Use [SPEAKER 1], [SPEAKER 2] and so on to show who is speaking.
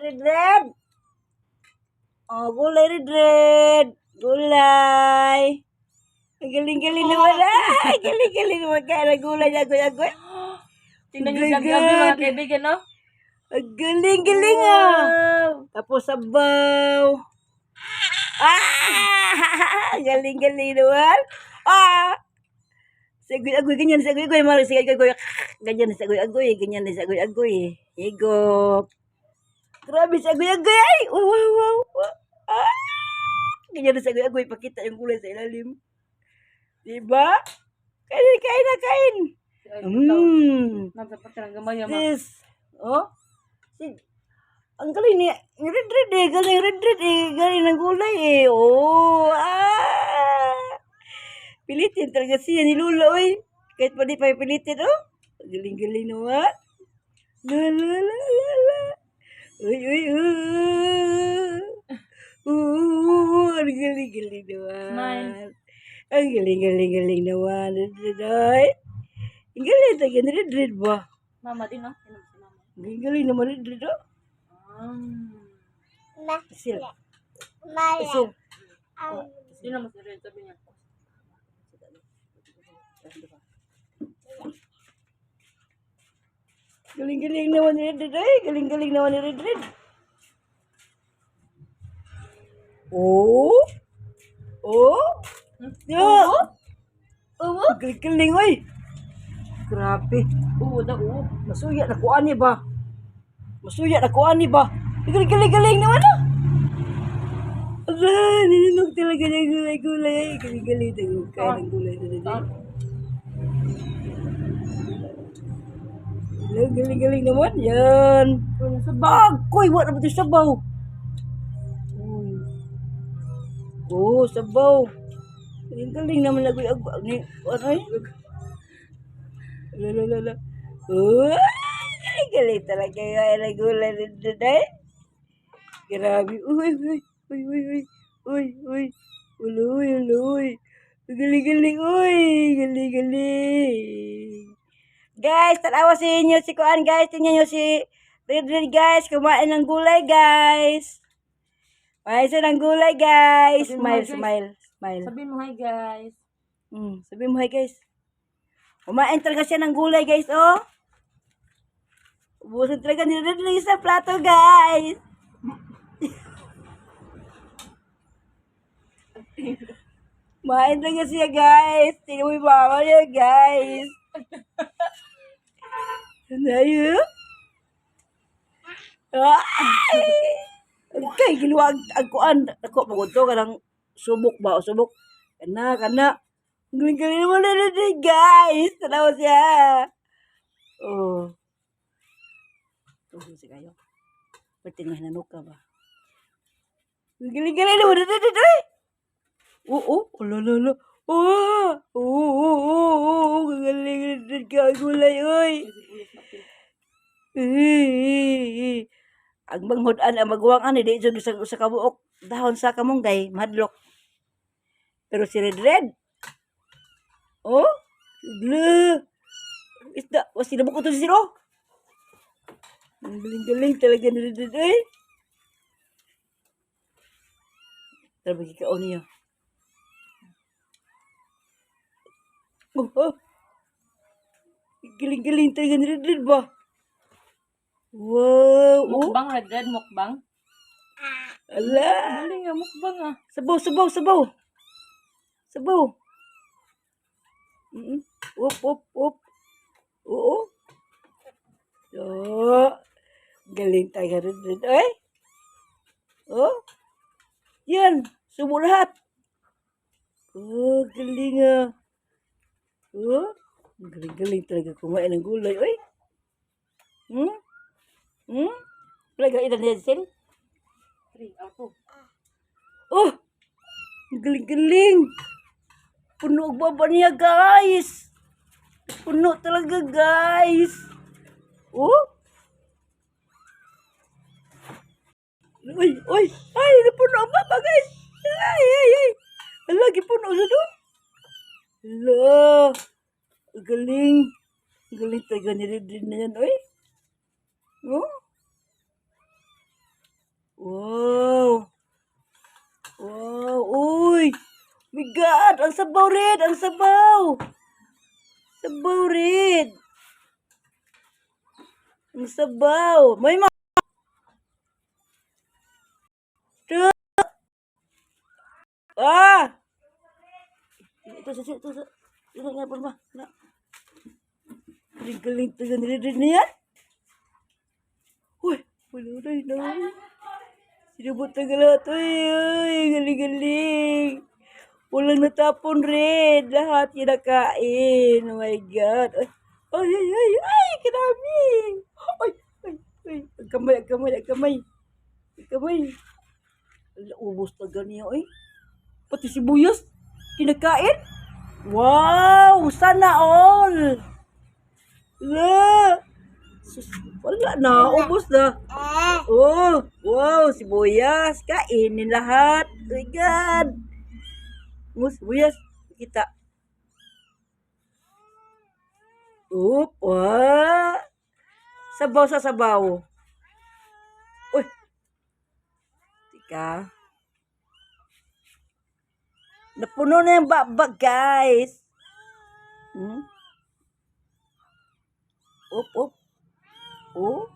[SPEAKER 1] Red, red. Oh, gulay, red, red. Gulay. Ang galing-galing naman ah. Ang galing-galing naman kaya ng gulay niya, agoy, agoy.
[SPEAKER 2] Tingnan niyo si Abi Abi, mga kaibigan, no?
[SPEAKER 1] Ang galing-galing ah.
[SPEAKER 2] Wow!
[SPEAKER 1] Tapos sabaw. Ah! Galing-galing naman. Ah! Si agoy agoy ganyan si agoy agoy mali si agoy agoy ganyan si agoy agoy ganyan si agoy agoy higop. Grabe si agoy agoy ay! Wow. Ah! Ganyan si agoy agoy, pakita yung gulay sa ilalim. Diba? Kain, kain na, kain.
[SPEAKER 2] Ay, Ma'am, sa ng gamay, ma.
[SPEAKER 1] This, oh, si, ang galing ni, red red eh, galing red red eh, galing ng gulay eh. Oh, ah. Pilitin talaga siya ni Lula, oy. Kahit pa di pa pilitin, oh. Galing-galing naman. La la la la la. Uy, uy, uy. Ooh, ang galing-galing naman.
[SPEAKER 2] Smile.
[SPEAKER 1] Ang galing-galing-galing naman. Red, red, oy. Ang galing talaga ni Red Red ba?
[SPEAKER 2] Mama din, no? Tingnan mo si mama.
[SPEAKER 1] Ang galing-galing naman Red Red, oh. Sila. Iso.
[SPEAKER 2] Tingnan mo si Red, sabi niya.
[SPEAKER 1] Galing-galing naman ni Red Red, ay. Galing-galing naman ni Red Red. Oh? Oh? Yeah.
[SPEAKER 2] Oo?
[SPEAKER 1] Galing-galing, oy. Grabe.
[SPEAKER 2] Oo daw, oo.
[SPEAKER 1] Masuya na kuan ni ba? Masuya na kuan ni ba? Galing-galing-galing naman ah. Ala, ninunog talaga ng gulay-gulay. Galing-galing talaga. Kaya ng gulay na. Galing-galing naman. Yan.
[SPEAKER 2] Sabaw.
[SPEAKER 1] Agoy, wala ba ito sabaw? Uy. Oh, sabaw. Galing-galing naman agoy agoy. Ni, ano eh? La la la la. Oh, galing-galing talaga yung ay gulay nito eh. Grabe. Uy, uy, uy, uy, uy. Uy, uy. Uloy, uloy. Galing-galing, uy. Galing-galing. Guys, tanawa sa inyo si Kuan, guys. Tingnan nyo si Red Red, guys. Kumain ng gulay, guys. Kumain siya ng gulay, guys.
[SPEAKER 2] Sabihin mo,
[SPEAKER 1] Smile,
[SPEAKER 2] guys.
[SPEAKER 1] Smile, smile.
[SPEAKER 2] Sabihin mo, hi guys.
[SPEAKER 1] Sabihin mo, hi, guys. Kumain talaga siya ng gulay, guys, oh. Ubusin talaga ni Red Red sa plato, guys. Kumain talaga siya, guys. Tingnan mo yung mama niya, guys. Ano yun? Ay! Okay, giluwag ang kuan. Ako, magunto ka ng subok ba o subok. Kana, kana. Ang galing-galing naman na rin, guys. Tanawa siya. Oh. Oh, siya kayo. Pwede nga hinanok ka ba? Ang galing-galing naman na rin, ay! Oo, oh, ala, ala, ala. Oh, oo, galing rin ka, gulay, oy. Eh, ang manghud-an ang maguwang ani di jud sa kabuok dahon sa kamunggay mahadlok. Pero si Red Red. Oh, gla. Isda, was sinabok ko to si Siro. Ang galing-galing talaga ni Red Red eh. Tara magkikaon niya. Oh. Galing-galing talaga ni Red Red ba? Wow. Oh.
[SPEAKER 2] Mukbang, Red Red, mukbang.
[SPEAKER 1] Ala.
[SPEAKER 2] Galing nga, mukbang ah.
[SPEAKER 1] Sabaw, sabaw, sabaw. Sabaw. Up, up, up. Oo. Oh. Galing talaga rin rin. Ay. Oh. Yan. Subo lahat. Oh, galing ah. Oh. Galing-galing talaga kumain ng gulay. Oy. Hmm? Wala ka ilan niya, Sil?
[SPEAKER 2] 3, out 2.
[SPEAKER 1] Oh! Galing-galing! Puno ang baba niya, guys! Puno talaga, guys! Oh! Uy, uy! Ay, napuno ang baba, guys! Ay, ay, ay! Ala, gipuno sa doon! Ala! Ang galing! Ang galing talaga ni Red Red na yan, uy! Oh! God! Ang sabaw rin! Ang sabaw! Sabaw rin! Ang sabaw! May ma... Two! Ah! Ito, ito, ito, ito. Ito nga, porma. Na. Galing to rin niyan. Uy, wala na na. Sinubot na lahat. Uy, uy, galing-galing. Walang natapon rin. Lahat kinakain. Oh my God. Ay, ay, ay, ay, ay, karami. Ay, ay, ay. Ang kamay, ang kamay, ang kamay. Ang kamay. Ala, ubos na ganyan, ay. Pati sibuyas. Kinakain. Wow! Sana all! La! Sus, wala na. Ubos na. Oh, wow, sibuyas. Kainin lahat. Oh my God. Mo, sibuyas. Kita. Oop, wah. Sabaw sa sabaw. Uy. Tika. Napuno na yung babag, guys. Op, op. Oh.